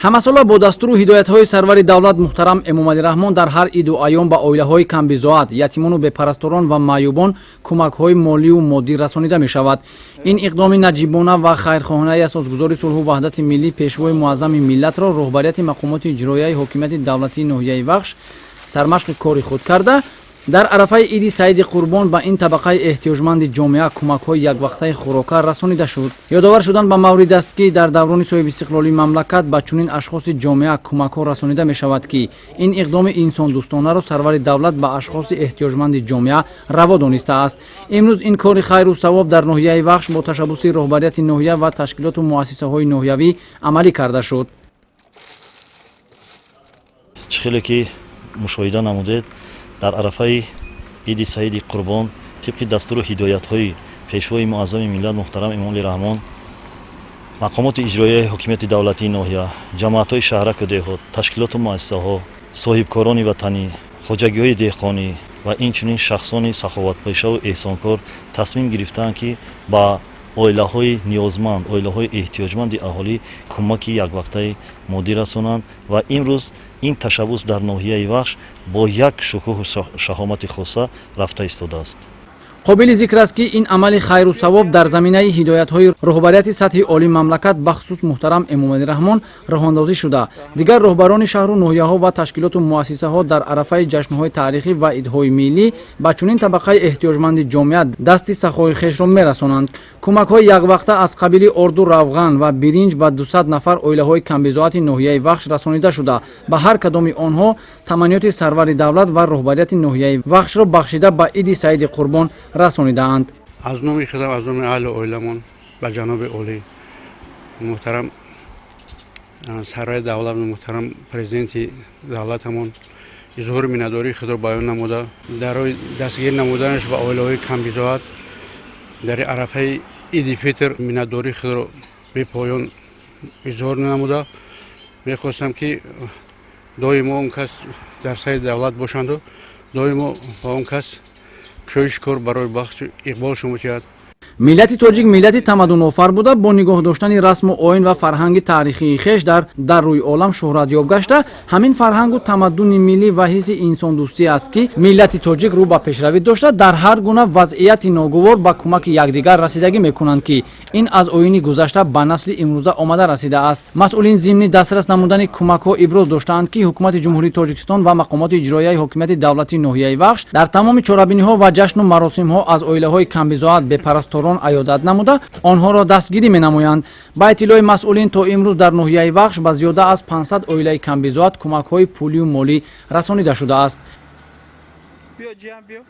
Ҳамасола бо дастуру ҳидоятҳои сарвари давлат муҳтарам Эмомалӣ Раҳмон дар ҳар иду айём ба оилаҳои камбизоат, ятимону бепарасторон ва маъюбон кӯмакҳои молию моддӣ расонида мешавад. Ин иқдоми наҷибона ва хайрхоҳонаи асосгузори сулҳу ваҳдати миллӣ, Пешвои муаззами миллатро роҳбарияти мақомоти иҷроияи ҳокимияти давлатии ноҳияи Вахш сармашқи кори худ карда, дар арафаи иди Саиди Қурбон ба ин табақаи эҳтиёҷманди ҷомеа кӯмакҳои яквақтаи хӯрока расонида шуд. Ёдовар шудан ба маврид аст, ки дар даврони соҳибистиқлолии мамлакат ба чунин ашхоси ҷомеа кӯмакҳо расонида мешавад, ки ин иқдоми инсондӯстонаро сарвари давлат ба ашхоси эҳтиёҷманди ҷомеа раво донистааст. Имрӯз ин кори хайру савоб дар ноҳияи Вахш бо ташаббуси роҳбарияти ноҳия ва ташкилоту муассисаҳои ноҳиявӣ амалӣ карда шуд. Чӣ хеле ки мушоҳида намудед, дар арафаи иди Саиди Қурбон тибқи дастуру ҳидоятҳои Пешвои муаззами миллат муҳтарам Эмомалӣ Раҳмон мақомоти иҷроияи ҳокимияти давлатии ноҳия, ҷамоатҳои шаҳраку деҳот, ташкилоту муассисаҳо, соҳибкорони ватанӣ, хоҷагиҳои деҳқонӣ ва инчунин шахсони саховатпешаву эҳсонкор тасмим гирифтаанд, ки ба оилаҳои ниёзманд, оилаҳои эҳтиёҷманди аҳолӣ кӯмаки яквақтаи моддӣ расонанд ва имрӯз ин ташаббус дар ноҳияи Вахш бо як шукӯҳу шаҳомати хоса рафта истодааст. Қобили зикр аст, ки ин амали хайру савоб дар заминаи ҳидоятҳои роҳбарияти сатҳи олии мамлакат, бахусус муҳтарам Эмомалӣ Раҳмон, роҳандозӣ шуда, дигар роҳбарони шаҳру ноҳияҳо ва ташкилоту муассисаҳо дар арафаи ҷашнҳои таърихӣ ва идҳои миллӣ ба чунин табақаи эҳтиёҷманди ҷомеа дасти сахои хешро мерасонанд. Кӯмакҳои яквақта аз қабили орду, равған ва биринҷ ба 200 нафар оилаҳои камбизоати ноҳияи Вахш расонида шуда, ба ҳар кадоми онҳо таманниёти сарвари давлат ва роҳбарияти ноҳияи Вахшро бахшида ба иди Саиди Қурбон расонидаанд. Аз номи худам, аз номи аҳли оиламон ба ҷаноби олӣ муҳтарам сарвари давлат, муҳтарам Президенти давлатамон изҳори миннатдории худро баён намуда, дар роҳи дастгир намуданаш ба оилаҳои камбизоат дар арафаи иди Фитр миннатдории худро бепоён изҳор намуда, мехостам, ки доимо он кас дар сари давлат бошанду доимо ба он кас кушоиши кор барои бахту иқбол шумо тиҳад. Миллати тоҷик миллати тамаддунофар буда, бо нигоҳ доштани расму оин ва фарҳанги таърихии хеш дар рӯи олам шӯҳратёб гашта, ҳамин фарҳангу тамаддуни миллӣ ва ҳисси инсондӯстӣ аст, ки миллати тоҷик рӯ ба пешравӣ дошта, дар ҳар гуна вазъияти ногувор ба кӯмаки якдигар расидагӣ мекунанд, ки ин аз оини гузашта ба насли имрӯза омада расидааст. Масъулин зимни дастрас намудани кӯмакҳо иброз доштаанд, ки ҳукумати Ҷумҳурии Тоҷикистон ва мақомоти иҷроияи ҳокимияти давлатии ноҳияи Вахш дар тамоми чорабиниҳо ва ҷашну маросимҳо аз оилаҳои камбизоат, бепарасторон аёдат намуда, онҳоро дастгирӣ менамоянд. Ба иттилои масъулин, то имрӯз дар ноҳияи Вахш ба зиёда аз 500 оилаи камбизоат кӯмакҳои пулию молӣ расонида шудааст. Биё, ҷиям, биё.